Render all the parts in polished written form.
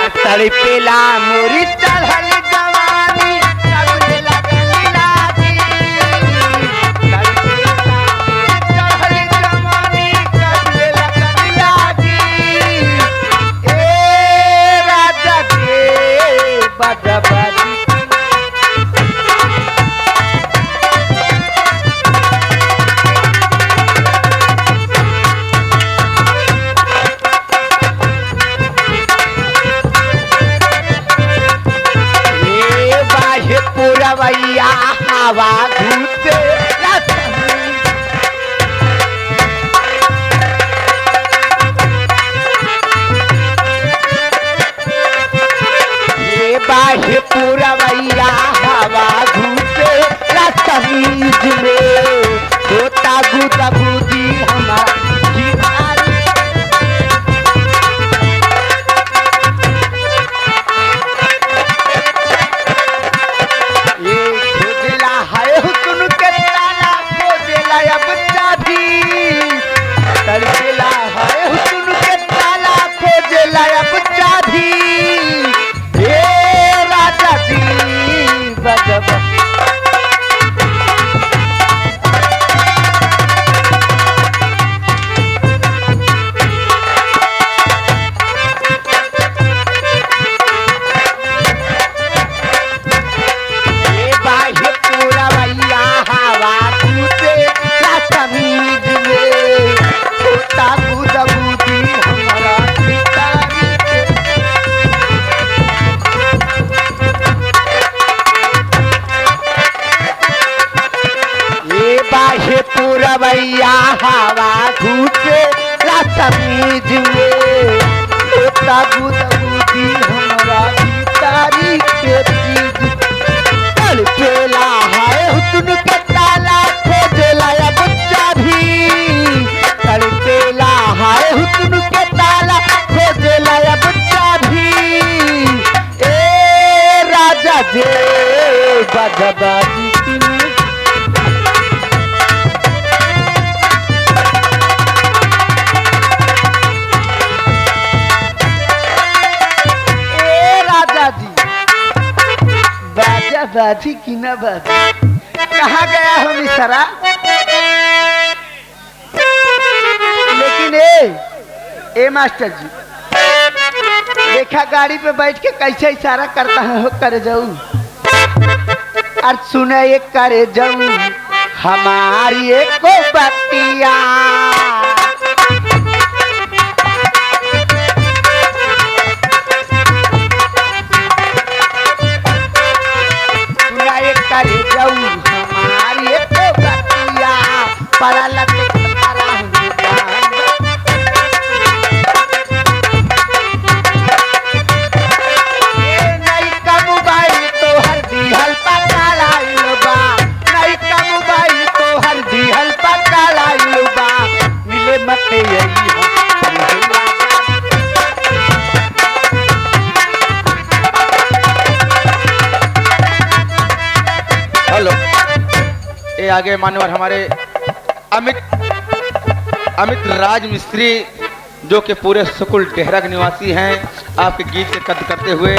तड़पेला मोरी चढ़ल जवानी कबले लगन लागी। तड़पेला मोरी चढ़ल जवानी कबले लगन लागी। ए राजा के बाजा बाजी ए बाहे पुरवैया हवा घूसे ए बाहे पुरवैया हवा घूसे रसमीज में होता गुदा गुदी हमारा घिघारी। ये खोजला है हुस्न के ताला खोजला अब चाबी। तड़पेला है हुस्न के ताला खोजला अब चाबी। हे राजा जी बजब ए बाहे पूरवैया हवा घुसे समीज में होता गुदगुदी हमारा पितारी के। ए बाहे पूरवैया हवा घुसे समीज में होता गुदगुदी हमारा पितारी के चीज। तड़पेला है हुस्न के ताला खोजला अब चाबी। तड़पेला है हुस्न के ताला खोजला अब चाबी। ए राजा जे बाजा बाजी किनी। ए राजा जी बाजा बाजी की ना बाजी कहाँ गया हो मिसरा। लेकिन ए मास्टर जी देखा गाड़ी पे बैठ के कैसे इशारा करता है हो करे जाऊ और सुने ये करे जाऊ हमारी एक बतिया। सुना ये करे जाऊ हमारी एक बतिया परा लत परा हूँ जान। ए नई का मोबाइल तो हर दिहल पकड़ाइल बा। नई का मोबाइल तो हर दिहल पकड़ाइल बा। मिले मत यही हो। हेलो ये आगे मान्यवर हमारे अमित अमित राज मिस्त्री जो कि पूरे सुकुल डेहरा के निवासी हैं, आपके गीत के कद्र करते हुए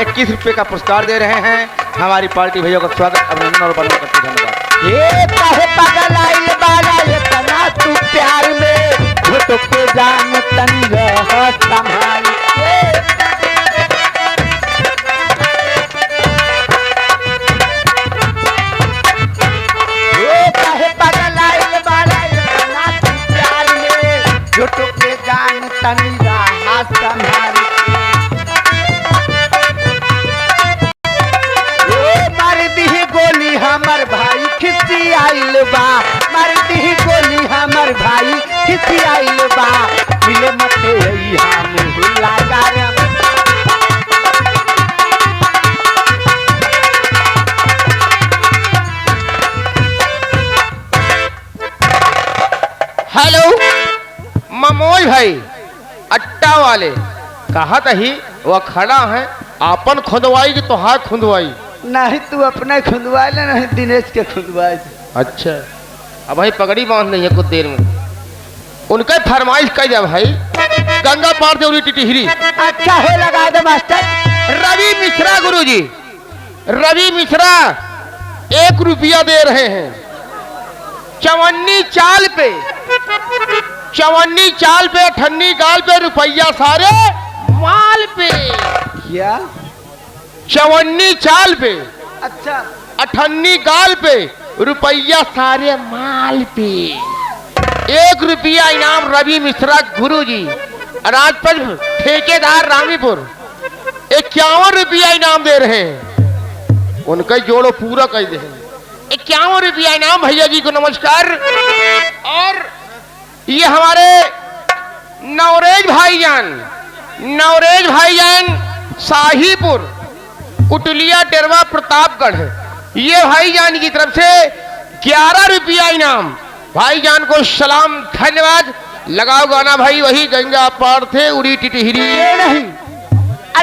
21 रुपये का पुरस्कार दे रहे हैं। हमारी पार्टी भैया का स्वागत अभिनंदन और बंदन करते हैं। धन्यवाद। ये काहे पागल आइल बाड़ा इतना तू प्यार में झूठ के जान तन रह संभाल के। ये काहे पागल आइल बाड़ा इतना तू प्यार में झूठ के जान तन रह संभाल के। ओ मार दीही गोली हमर भाई खिसी आइल बा। मार दीही गोली हमर भाई खिसी आइल बा। मिले मत हम हुला करम। हेलो ममोई भाई अट्टा वाले कहा तही वह खड़ा है आपन खुंदवाई कि तोहार खुंदवाई। नहीं तू अपना खुंदवा ले नहीं दिनेश के खुंदवा दे। अच्छा अब भाई पगड़ी बांध नहीं है कुछ देर में उनका फरमाइश कर जा भाई। गंगा पार थे उड़ी टिटहिरी। अच्छा हो लगा दे मास्टर। रवि मिश्रा गुरुजी, रवि मिश्रा 1 रुपया दे रहे हैं। चवन्नी चाल पे, चवन्नी चाल पे, अठन्नी गाल पे, रुपया सारे माल पे। क्या? चवन्नी चाल पे, अच्छा, अठन्नी गाल पे, रुपया सारे माल पे। 1 रुपया इनाम रवि मिश्रा गुरुजी, राजपथ ठेकेदार रामीपुर, 51 रुपया इनाम दे रहे हैं। उनका जोड़ो पूरा कर दे। 51 रुपया इनाम भैया जी को नमस्कार। और ये हमारे नवरेज भाईजान, नवरेज भाईजान शाहीपुर कुटलिया डेरवा प्रतापगढ़, ये भाईजान की तरफ से 11 रुपया इनाम। भाईजान को सलाम, धन्यवाद। लगाओ गाना भाई, वही गंगा पार थे उड़ी टिटहिरी। ये नहीं।